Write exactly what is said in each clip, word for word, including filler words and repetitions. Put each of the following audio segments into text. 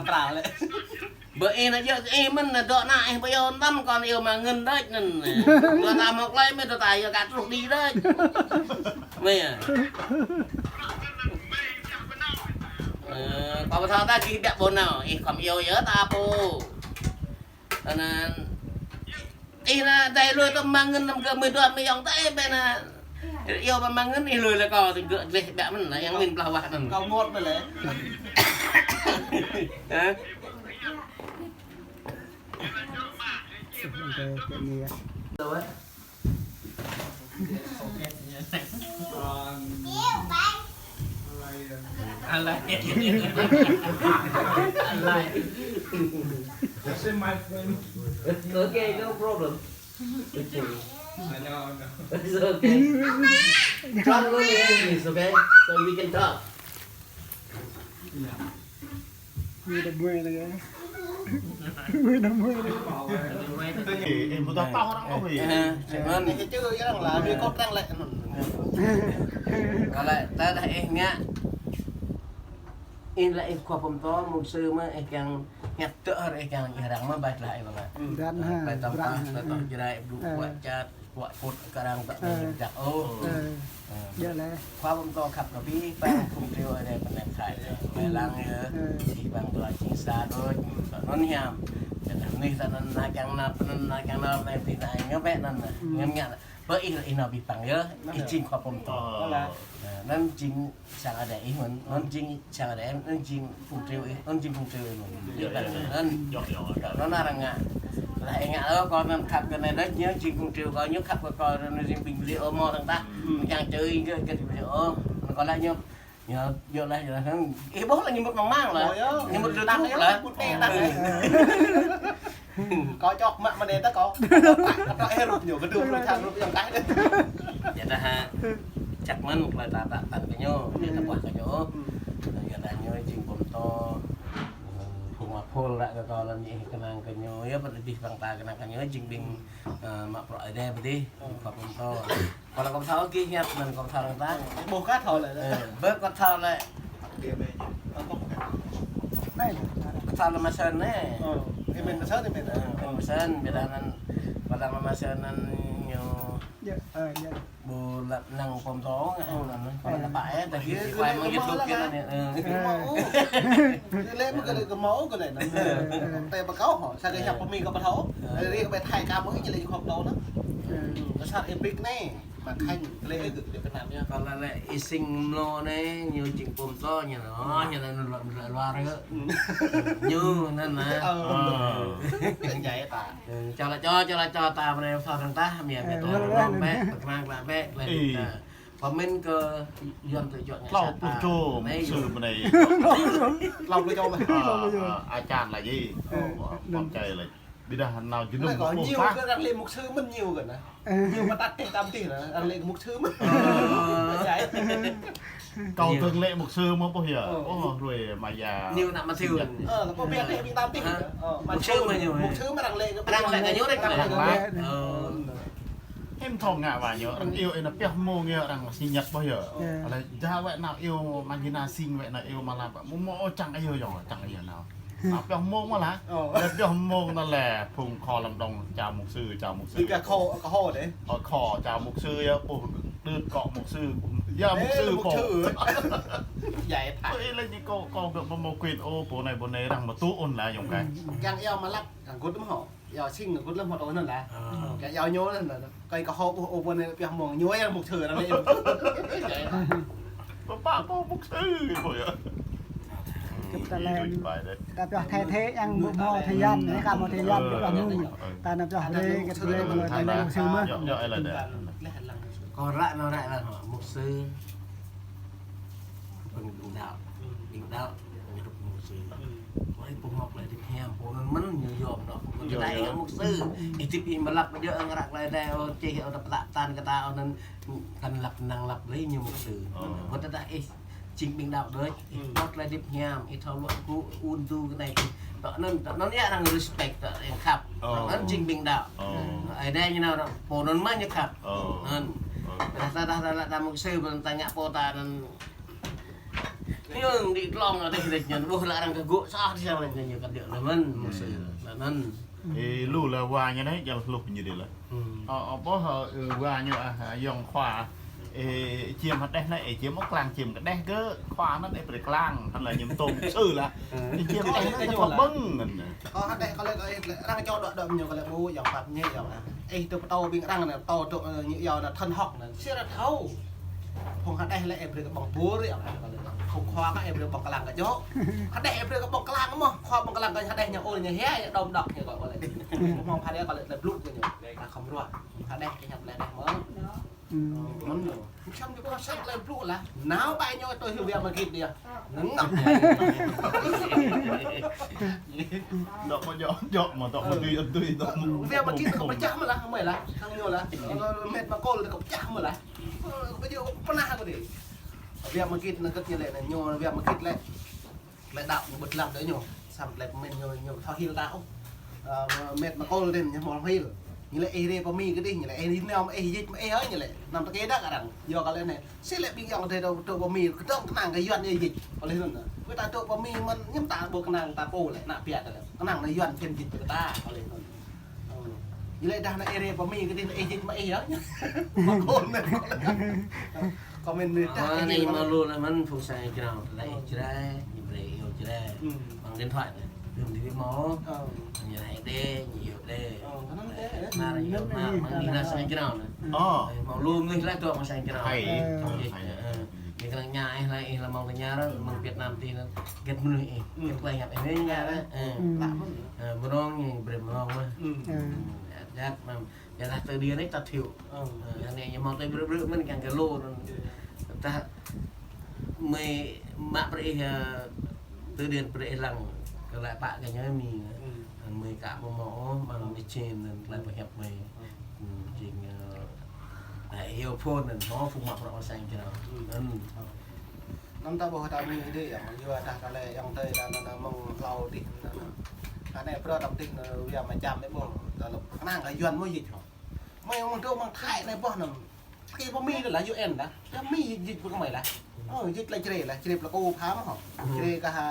Pral lĕ. Bơ ih nao djơ̆ kơ ih mơ̆n nao dŏ nao ih ƀu yơh tăm kâo nao iâu mă ngăn đôč anŭn. Dua ta mơ̆ klai mơ̆ dua ta yơh kơ truh đĭ đôč. Mơ̆ yơh. Ơ, kâo ƀu thâo ta gih biă ƀu nao, ih khŏm iâu yơh ta pô. Anŭn ih nao dai lui tơm mă ngăn năm gơ̆ mơ̆ dua mơ̆ yŏng ta ih ƀĕ nao. Iâu ƀă mă ngăn ih lui lĕ kâo tơgơ̆ gleh biă mơ̆n nao yang min plah wah anŭn. Kâo mơ̆t ƀĕ lĕ. Hă? Alai. Alai. Alai. That's it, my friend. Okay, no problem. Okay. I know, I know. It's okay. Talk only English, okay? So we can talk. Yeah. Người ta mời là người. Người ta mời là người. Ê, ê, một đợt tao orang ơi. Ơ, ơ, cuman. Cái chữ orang là vì con đang lệ. Kâo lĕ ta dah ih ngă. Ih lĕ ih khua pơm to, mục sư mơ̆ ih kiăng ngă tơ hơr ih kiăng ih răng mơ̆ bai lah ih mơ̆. Brăng ha, bai tơm brăng pah, ha, bai tơm jrai, blŭ, ơ, kuă čat. Kuă kut kơ arăng tơ, ơ, ƀing jak ôh. Ơ. Ơ. Djơ̆ lĕ. Khua pơm to khăp kơ abih bang phung triu Ơi Adai pơ anai pơ Thái. Ơ. Mơ̆ lăng yơh. Ơ. Abih bang tơlơi jing sa đôč. Tơ anŭn hiam. Tơdah mơnuih tơ anŭn nao kiăng nao, pơ anŭn nao kiăng nao, pơ anai pơ anai ñu bĕ anŭn nao. Ơ. Ngăm ngă. Bơ ih, ih nao abih bang yơh. Ơ. Ih jing khua pơm to. Ơ. Ơ, anŭn jing sang Ơi Adai ih mơ̆n, anŭn jing sang Ơi Adai, anŭn jing phung triu ih, anŭn jing phung triu ih mơ̆n. Yơh, yơh, yơh. Anŭn, yơh, yơh, yơh. Anŭn arăng ngă. Lah ih ngă ôh, kâo anŭn khăp kơ anai đôč, ñu jing phung triu kâo, ñu khăp kơ kâo, anŭn jing ƀing video mơ̆ arăng tah. Ơ. Ñu kiăng čơ̆ ih gơ̆, gơ̆ video. Anŭn kâo lĕ ñu, ñu, yơh lah, yơh lah. Ih ƀuh lah ñu mŭt mang mang lah. Ơ, yơh. Ñu mŭt YouTube lah. Mŭt mang mang lah. Ơ. Kâo čŏk mă mơ̆n đe ta kâo. Kâo trŏ hê rup ñu, kơ tŭ rup čang rup yang kaih đe. Yơh dah ha. Čăk mơ̆n klai ta tă tăn kơ ñu, yơh ta ƀuah kơ ñu. Yơh dah ñu jing pơm to. Phung mă phul ră kơ kâo lăm ñu kơnang kơ ñu, yơh pơdih bang ta kơnang kơ ñu jing ƀing, ơ, mă prŏ Ơi Adai pơdih, khua pơm to. Kâo lĕ kâo thâo gih hiăp anŭn kâo thâo arăng tah. Ƀuh kơ thâo lĕ. Ơ, bơ kâo thâo lĕ. Anai lĕ. Kâo thâo lĕ mă sơ̆n anai. Ơ, ih mĭn mă sơ̆n, ih mĭn. Ơ, mĭn mă sơ̆n, ƀiă dah anŭn. Kâo lăng mă sơ̆n anŭn ñu. Yơh, ơ, yơh. Ƀu lăp năng pơm to ngă anŭn. Kâo lăng tơpă ơ, tơdah ih kơ ƀai mơ̆ng YouTube kơ anŭn. Ơ. Kơ mơ̆ ôh. Kơ lĕ mơ̆ kơ lĕ kơ mơ̆ ôh kơ lĕ anŭn. Ơ. Tơpă kâo hŏ, sa kơ hiăp pơmĭn kâo ƀu thâo. Ơ. Ri kơ ƀai Thái kâo mơ̆ ñu lĕ ñu khŏk to anŭn. Ơ. Kơ sat ih pik anai. Mă khanh, lĕ ih gơ̆ Việt Nam yơh. Kâo lăng lĕ ih sing mlâo anai, ñu jing pơm to ñu anŭn. Ơ. Ñu anŭn lŏn lŏn luar yơh. Ñu anŭn anai. Ơ. Ơ. Yang jai ta. Ơ, čô lĕ čô, čô lĕ čô ta, mơ̆ anai thâo arăng tah, mơ̆ ih ƀu thâo arăng bĕ, pơkơnang klă bĕ, klă bĕ. Pơmĭn kơ Yuan tơ juă ngă sa ta. Tlâo pluh čô mục sư mơ̆ anai. Tlâo pluh čô mơ̆. Ơ, ơ, a čan lĕ gì? Ơ. Pơm čai lĕ. Ƀiă dah nao jơnum kơ pơm tah. Kơ arăng lĕ mục sư mơ̆n ñu kơ anai. Ñu mă tăt teh tam tih anai, arăng lĕ mục sư mơ̆n. Ơ. Jai. Kâo tơ̆ng lĕ mục sư mơ̆ ƀuh yơh. Ơ. Ơ, hrui mă ya. Ñu nao mă siu. Ơ, kâo ƀiă teh ƀing tam tih. Hă? Ơ, mục sư mơ̆ ñu. Mục sư mơ̆ arăng lĕ. Arăng lĕ kơ ñu rĕk. Arăng lĕ. Ơ. Em thâo ngă wa ñu, arăng iâu ih nao pioh mông yơh, arăng si ñăt ƀuh yơh. Ơ. Alai, ja wĕ nao iâu mă gina sing wĕ nao iâu mă lăp. Mơ̆ mơ̆ čang iâu yơh, čang iâu nao. Nao pioh mông mơ̆ lah. Ơ. Lĕ pioh mông nao lĕ, phung khua lăm dong, chào mục sư, chào mục sư. Đi cả khô, cả khô đấy. Ơ, khô, chào mục sư yơh, ƀuh đưt kơ mục sư. Ya, mục sư kâo. Djai tah. Ơ, ih lĕ ñu kâo, kâo gơ̆ mơ̆ mơ̆ quyền ô, pô anai, pô anai, arăng mă tŭ ôn lah, yong kai. Yang iâu mă lăp, arăng gŭt mơ̆ hŏ. Iâu sing gŭt lăm hŏt ôn anŭn lah. Ơ. Kơ iâu ñu anŭn lah. Kơ kơ hŏ ƀuh ôn anai pioh mông ñu yang mục sư arăng lĕ. Pơpă kâo mục sư kơ yơh. Kơ ta lĕ. Ta pioh Thái thế yang ƀu mơ̆ thời gian, anai kâo mơ̆ thời gian ƀu mơ̆. Ta nao pioh Ơi Adai, kơ ta lĕ mơ̆ ta lĕ mục sư mơ̆. Yơh, yơh, ih lĕ đe. Kâo ră nao ră lah hŏ, mục sư. Ƀing đaŏ, ƀing đaŏ, ƀing đaŏ mục sư. Ơi, pơhŏk lĕ hơdip hiam, pô anŭn mơ̆n ñu yôm anŭn. Pô anŭn yôm, yôm. Mục sư. Ih hơdip ih mă lăp, ƀu djơ̆ ngă ră lĕ đe, ơ, čih ơ, đăp lăp tan kơ ta, ơ, anŭn kăn lăp năng lăp lĕ ñu mục sư. Ơ. Wơ̆t tơdah ih jing ƀing đaŏ đôč, ih pơhŏk lĕ hơdip hiam, ih thâo luă gŭ, ŭn tŭ kơ anai. Tơ anŭn, tơ anŭn yơh arăng respect, tơ arăng khăp. Ơ. Tơ anŭn jing ƀing đaŏ. Ơ. Ơi Adai ñu nao, pô anŭn mơ̆ ñu khăp. Ơ. Anŭn. Ơ. Tơdah ta, ta, ta, ta mục sư, ta ngă pô ta anŭn. Ñu đĭ tlong adih adih ñu, ƀuh lă arăng kơ gŏ sah di sang lĕ ñu kơ đĭ lĕ mơ̆n, mơ̆ sui lĕ mơ̆n. Ê, lu lă wa ñu anai, jal hluh ñu đĭ lă. Hmm. Ơ, ơ, ƀuh, ơ, wa ñu, a, a, yŏng khua. Ê, čiêm hơđeh anai, ê, čiêm ôh klang, čiêm kơđeh kơ khua anŭn, ê, brơi klang, hăn lă ñu tôm sư lă. Ê, čiêm hơđeh anai, kơ thŏk ƀơ̆ng anŭn. Ơ, hơđeh kơ lĕ, kơ lĕ, arăng čô đŏk đŏk ñu kơ lĕ, ƀu, yŏng pap ñu yŏng, a. Ê, tơ pơtô ƀing arăng anai, pơtô tơ, ơ, ñu yŏng anai, thơ̆n hŏk anai. Sĭt ră thâo. Phung hơđeh lĕ ê brơi kơ ƀơ̆ng pur yă, phung khua kơ ê brơi ƀơ̆ng klang kơ djŏ. Hơđeh ê brơi kơ ƀơ̆ng klang mơ̆, khua ƀơ̆ng klang kơ hơđeh ñu ôh ñu hia, ñu đom đŏk ñu kơ ôh lĕ. Phung hơđeh kơ lĕ, lĕ blŭ kơ ñu. Ta khŏm ruah. Hơđeh ê hiăp lĕ hơđeh mơ̆. Mơ̆n ñu. Samơ̆ ñu kơ sat lĕ blŭ lah. Nao ƀai ñu tui hyu wiă mơgit đia. Nơ̆ng ngăp. Dŏ mă djŏ, djŏ mă dŏ mă tui, tui dŏ mă. Wiă mơgit kơ pơčah mơ̆ lah, mơi lah. Hăng ñu lah. Met mă kol kơ pơčah mơ̆ lah. Ơ, kơ pơjơ̆ pơnah kơ đĭ. Wiă mơgit anŭn kơ ñu lĕ, ñu wiă mơgit lĕ. Lĕ đăo ñu ƀơ̆t lăng đơi ñu. Samơ̆ lĕ pơmĭn ñu, ñu thâo hil ta ôh. Ơ, met mă kol đen ñu hmâo hil. Ñu lĕ ê rê pơ Mi kơ đih, ñu lĕ ê rê nao mă ê jĭt mă ê hă ñu lĕ. Năm tơkê đăk arăng. Yua kơ lĕ anai. Sĭt lĕ ƀing yŏng adih dŏ, dŏ pơ Mi, kơdŏng kơnang kơ Yuan ê jĭt. Kơ lĕ anŭn. Kơ ta dŏ pơ Mi mơ̆n, ñăm ta ƀu kơnang ta pô lĕ, ană piă ta lĕ. Kơnang ană Yuan phiăn jĭt kơ ta. Kơ lĕ anŭn. Ơ. Ñu lĕ dah ană ê rê pơ Mi kơ đih ană ê jĭt mă ê hă. Mă kol anai. Kơ mĭn anai dah. Ơ, ê anai jĭt mă mă lu lĕ mơ̆n phung sang jrao, lĕ ih jrai, ñu brơi ih jrai. Hmm. Bằng điện thoại anai. Đưm đĭ mă. Ơ. Ñu hai đê, ñu iâu đê. Ơ, kơ anŭn đê. Ơ, anai ñu mă, mă anai ñu sang jrao anai. Ơ. Ơ, mă lu mơnuih lĕ dŏ mă sang jrao. Hai. Ơ. Ơ. Ñu kơnang ña ih lĕ, ih lĕ mơ̆ng tơña ră, mơ̆ng Việt Nam tih anŭn. Gĕt mơnuih ih. Hmm. Gĕt klei hiăp ih, ñu ña ră. Ơ. Hmm. Lă mơ̆n. Ơ, mơnong ñu brơi mơnong mơ̆n. Hmm. Ơ. Jăk mơ̆n. Yua lah tơdơi anai ta thiu. Ơ. Ơ, anai ñu hmâo tơlơi brư̆ brư̆ mơ̆n kiăng kơ lu anŭn. Ơ. Ta mơi mă brơi ih, ơ, tơdơi brơi ih lăng kơ lĕ pă kơ ñu Mi. Ơ. Mơi ka ƀu hmâo ôh, mă mơi čem anŭn tơlơi pơhiăp mơi. Ơ. Hmm, jing, ơ, ta iâu phôn anŭn, hmâo phung mă bruă sang jrao. Ơ. Anŭn. Ơ. Năm ta ƀuh ta Mi đih yơh, yua dah kơ lĕ yŏng adơi ta anŭn mơ̆ng hlâo đih anŭn. Anai bruă ta đih anŭn wiă mơčăm anai ƀuh, ta lăp kơnang kơ Yuan mơ̆ jĭt hŏ. Mơi mơ̆ng dŏ mơ̆ng Thái anai ƀuh anŭn. Kơ pơ Mi anai lah U N lah. Kơ Mi jĭt ƀu kơ mơi lah. Ơ, jĭt lĕ črê lah, črê plă kơ pham hŏ. Črê kơ ha,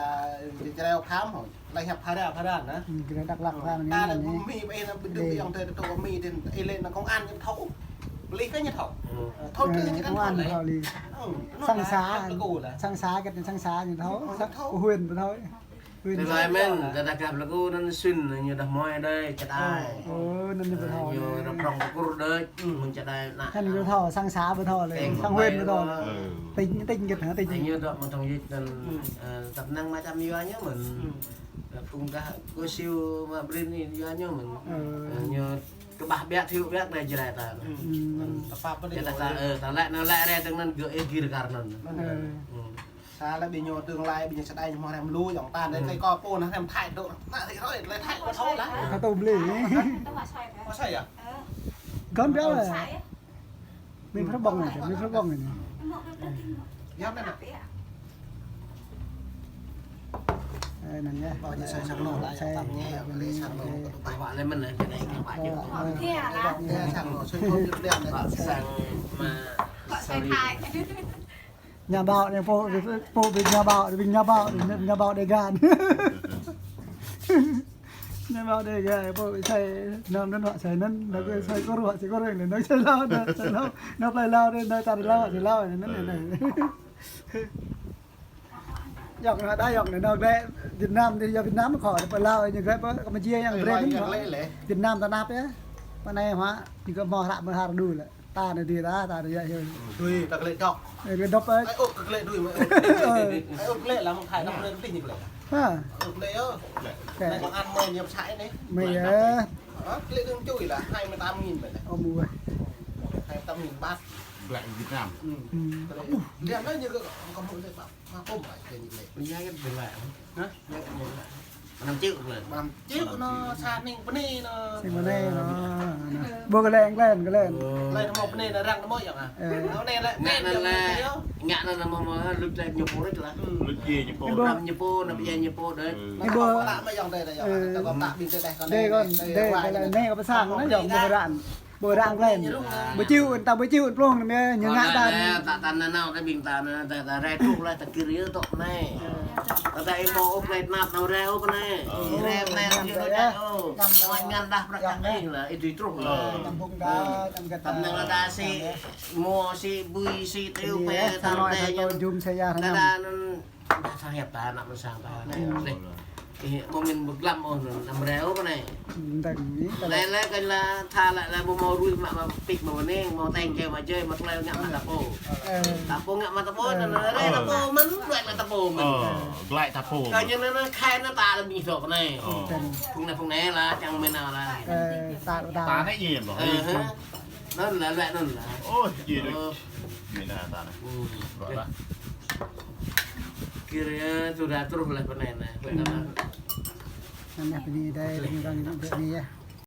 črê pham hŏ. Lĕ hiăp phara phara anŭn. Hmm, črê Dak Lak phara anŭn. Ta lĕ pơ Mi ƀai anŭn ƀu dŏ yŏng adơi ta dŏ pơ Mi đih, ih lĕ anŭn công an ñu thâo. Pơlih kơ ñu thâo. Ơ, thâo kơ ñu thâo lĕ. Ơ, sang xã, sang xã, kơ sang xã ñu thâo, huyện ƀu thâo. Huyện xã. Tơlơi mơ̆n, ta dah gah plă kơ anŭn sĭn, ñu dah mơi đơi, čơđai. Ơ, anŭn ñu ƀu thâo. Ñu dah prong pơkur đơi, mơ̆ng čơđai ană. Hăn ƀu thâo, sang xã ƀu thâo lĕ, sang huyện ƀu thâo lĕ. Tỉnh, tỉnh kơ hă, tỉnh. Ñu dah mơ̆ng trong jĭt anŭn, ơ, tăp năng mă čăm yua ñu mơ̆n. Ơ, phung gah kơ siu mă brin anai yua ñu mơ̆n. Ơ. Ơ, ñu kơƀah biă thiu biă đơi jrai ta. Hmm. Jrai ta, ơ, ta lĕ, anŭn lĕ rai tơ̆ng anŭn gơ̆ ih gir kar anŭn. Ơ. Hmm. Sa lĕ ƀing ñu tương lai, ƀing ñu čơđai ñu hmâo hrăm lu, yŏng ta anai, hmm, tơlơi kơ pô anŭn hrăm Thái dŏ, ană Thái rơi, tơlơi Thái ƀu thâo lah. Kơ tôm lĕ. Ơ, sai yơh? Gơ̆n biă lĕ. Mĭn phrâo ƀơ̆ng anai, mĭn phrâo ƀơ̆ng anai. Yơh, anai. Ơ, anŭn yơh. Ƀu ñu sai sang anŭn lah, sai, yŏng ta ñu, yơh, anai sang anŭn. Ƀu lĕ mơ̆n anai, anai kơ ƀu ñu. Ơ. Yơh, sang anŭn, sai thâo ñu đen anai. Sang mă. Sai Thái. Nhà báo anai pô, pô ƀing nhà báo, ƀing nhà báo, nhà báo Đêga. Nhà báo Đêga, pô ƀing sai, năm năm họ sai năm, năm cái sai có ruột, sai có rừng, năm sai lao, năm sai lao, năm plei lao, năm ta lao, sai lao, năm năm năm. Yŏng anai đa yŏng anai, năm lĕ Việt Nam thì do Việt Nam khỏi, plei lao, ñu lĕ pô Campuchia yŏng brơi, Việt Nam ta năp yơh. Pơ anai hŏ, ñu kơ hmâo hră mơhar đu lĕ. Ta anai dui ta, ta anai yơh. Dui, ta kơ lĕ dŏ. Ơ, kơ dŏ, ơ. Ai ôh, kơ lĕ dui, mơi ôh. Ơ. Ai ôh, kơ lĕ lah, mơ̆ng Thái, ta kơ lĕ tih ñu kơ lĕ. Ha. Ôh, kơ lĕ yơh. Kơ lĕ. Anai công an mơi ñu pơsă anai. Mơi yơh. Hă? Kơ lĕ đơ̆ng čui lah, hai mươi tám nghìn mơi lah. Ơ, mơi. Hai mươi tám nghìn baht. Kơ lĕ Việt Nam. Hmm. Hmm. Kơ lĕ. Ơ, đen lah ñu kơ, kơ mơi lĕ baht. Mă kôm lah, kơ ñu lĕ. Mơi yơh kơ lĕ. Hă? Năm triệu lĕ. Năm triệu anŭn, sa ning bơni anŭn. Ning bơni anŭn. Ƀu kơ lĕ, kơ lĕ, kơ lĕ. Lĕ hmâo bơni anŭn arăng anŭn mơ̆ yơh hă? Ơ. Anŭn lĕ, ngă anŭn lĕ, ngă anŭn mơ̆ mơ̆, lŭt lĕ ñu pô rĕč lah. Lŭt djai ñu pô. Ƀu. Răm ñu pô, anŭn djai ñu pô đơi. Ơ. Ƀu. Kơ ta ƀing ñu tơlơi, tơlơi, tơlơi, anai kơ pơ sang anŭn yơh, ƀu ră. Ƀu răng klem. Ƀu čiu, ta ƀu čiu plông anŭn mơ̆, ñu ngă ta. Lĕ, ta, ta nanao, ta ƀing ta, ta, ta rai truh lĕ, ta kir yơh tŏ anai. Ta, ta ih mơ̆ ôh klem nap, nao rai ôh anai. Rai anai, ñu đôč đôč ôh. Mơ̆ ngăn đah prăk kăk anai lĕ, ih tui truh lĕ. Tam năng lĕ ta sĭ, mơ̆ sĭ, bui sĭ, triu pe, tam te, ñu. Jum sa ya, ta, ta, anŭn, ta sang hiăp ta, ană mơ̆n sang ta, anai. Ih, ƀu min ƀu glăm ôh, anŭn, năm reo kơ anai. Lĕ, lĕ, kơ lĕ, tha lĕ, lĕ, ƀu mơ̆ rui mă, mă pik, mă bơneng, mă teng, kơ mă jơi, mă tlơi, ngă mă ta pô. Ta pô ngă mă ta pô, anŭn, anŭn, reo ta pô mơ̆n, glăi ta pô mơ̆n. Glăi ta pô. Kơ ñu anŭn, anŭn, khai anŭn ta lĕ ƀing dŏ kơ anai. Phung anai, phung anai lĕ, čang mơ̆n anŭn lĕ. Ta anai yơh, ƀă. Anŭn lĕ, lĕ, anŭn lĕ. Ôh, yơh đôč. Mơ̆n anŭn ta anai. Kir yơh, sudah truh lĕ pơ anai anai. Anai pơ anai dai, pơ anai răng dai anai yơh.